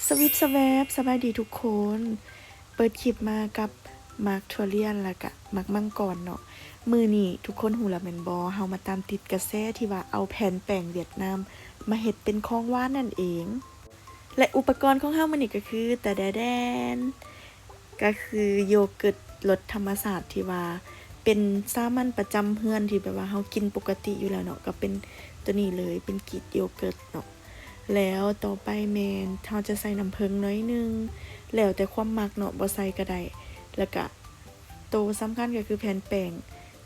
ສະວິບສະແວບ ສະບາຍດີທຸກຄົນ. ເປີດຄລິບມາກັບໝາກທຸລຽນ ແລ້ວກະໝາກມັງກອນເນາະ. ມື້ນີ້ທຸກຄົນຮູ້ແລ້ວແມ່ນບໍ່? ເຮົາມາຕາມຕິດກະແສທີ່ວ່າເອົາແຜ່ນແປ້ງຫວຽດນາມມາເຮັດເປັນຂອງຫວານນັ້ນເອງ. ແລະ ອຸປະກອນຂອງເຮົາມື້ນີ້ກໍຄື ຕະແດແດນ ກໍຄືໂຢເກີດລົດທຳມະຊາດທີ່ວ່າເປັນສາມັນປະຈຳເຮືອນ ທີ່ແບບວ່າເຮົາກິນປົກກະຕິຢູ່ແລ້ວເນາະ, ກໍເປັນໂຕນີ້ເລີຍ ເປັນກຣີດໂຢເກີດເນາະ. ແລ້ວຕໍ່ໄປແມ່ນເຮົາຈະໃສ່ນ້ຳເຜິ້ງໜ້ອຍໜຶ່ງ ແລ້ວແຕ່ຄວາມມັກເນາະ, ບໍ່ໃສ່ກໍໄດ້. ແລ້ວກະໂຕສຳຄັນກໍຄືແຜ່ນແປ້ງ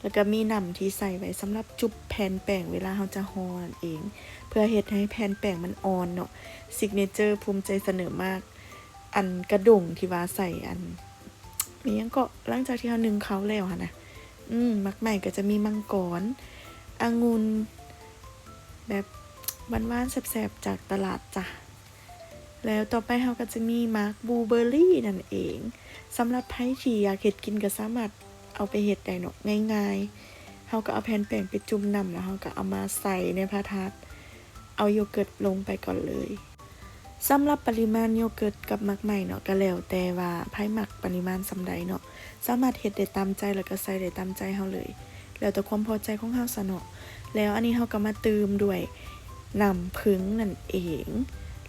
ແລ້ວກະມີນ້ຳທີ່ໃສ່ໄວ້ສຳລັບຈຸບແຜ່ນແປ້ງເວລາເຮົາຈະຫໍ່ນັ້ນເອງ ເພື່ອເຮັດໃຫ້ແຜ່ນແປ້ງມັນອ່ອນເນາະ. ຊິກເນເຈີພູມໃຈສະເໜີມາກ ອັນກະດົງທີ່ວ່າໃສ່ອັນ ມີຫຍັງເກາະ ຫຼັງຈາກທີ່ເຮົາໜຶ້ງເຂົ້າແລ້ວຫັ້ນນະ. ອືມ ໝາກໄມ້ກໍຈະມີມັງກອນ, ອະງຸ່ນ ແບບຫວານໆແຊບໆຈາກຕະຫຼາດຈ້ະ. ແລ້ວຕໍ່ໄປເຮົາກໍຈະມີໝາກບລູເບີຣີນັ້ນເອງ. ສຳລັບໃຜທີ່ຢາກເຮັດກິນກໍສາມາດເອົາໄປເຮັດໄດ້ເນາະ, ງ່າຍໆ. ເຮົາກໍເອົາແຜ່ນແປ້ງໄປຈຸ່ມນ້ຳ ແລ້ວເຮົາກໍເອົາມາໃສ່ໃນພາທາດ, ເອົາໂຢເກີດລົງໄປກ່ອນເລີຍ. ສຳລັບປະລິມານໂຢເກີດກັບໝາກໄມ້ເນາະ ກໍແລ້ວແຕ່ວ່າໃຜມັກປະລິມານສ່ຳໃດເນາະ, ສາມາດເຮັດໄດ້ຕາມໃຈ ແລ້ວກໍໃສ່ໄດ້ຕາມໃຈເຮົາເລີຍ, ແລ້ວແຕ່ຄວາມພໍໃຈຂອງເຮົາຊະເນາະ. ແລ້ວອັນນີ້ເຮົາກໍມາຕື່ມດ້ວຍນ້ຳເຜິ້ງນັ້ນເອງ,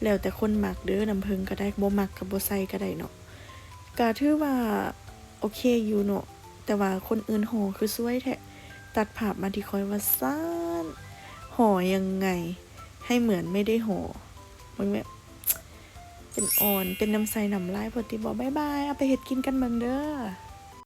ແລ້ວແຕ່ຄົນມັກເດີ, ນ້ຳເຜິ້ງກໍໄດ້, ບໍ່ມັກກໍບໍ່ໃສ່ກໍໄດ້ເນາະ. ກະຖືວ່າໂອເຄຢູ່ເນາະ, ແຕ່ວ່າຄົນອື່ນຫໍ່ຄືສວຍແທ້. ຕັດພາບມາທີ່ຂ້ອຍວ່າຊັ້ນ, ຫໍ່ຍັງໄງໃຫ້ເໝືອນໄມ່ໄດ້ຫໍ່. ເບິ່ງແບບ ເປັນອ່ອນ ເປັນນ້ຳໃສນ້ຳລາຍໂພດຕິບໍ. ບາຍບາຍ, ເອົາໄປເຮັດກິນກັນເບິ່ງເດີ.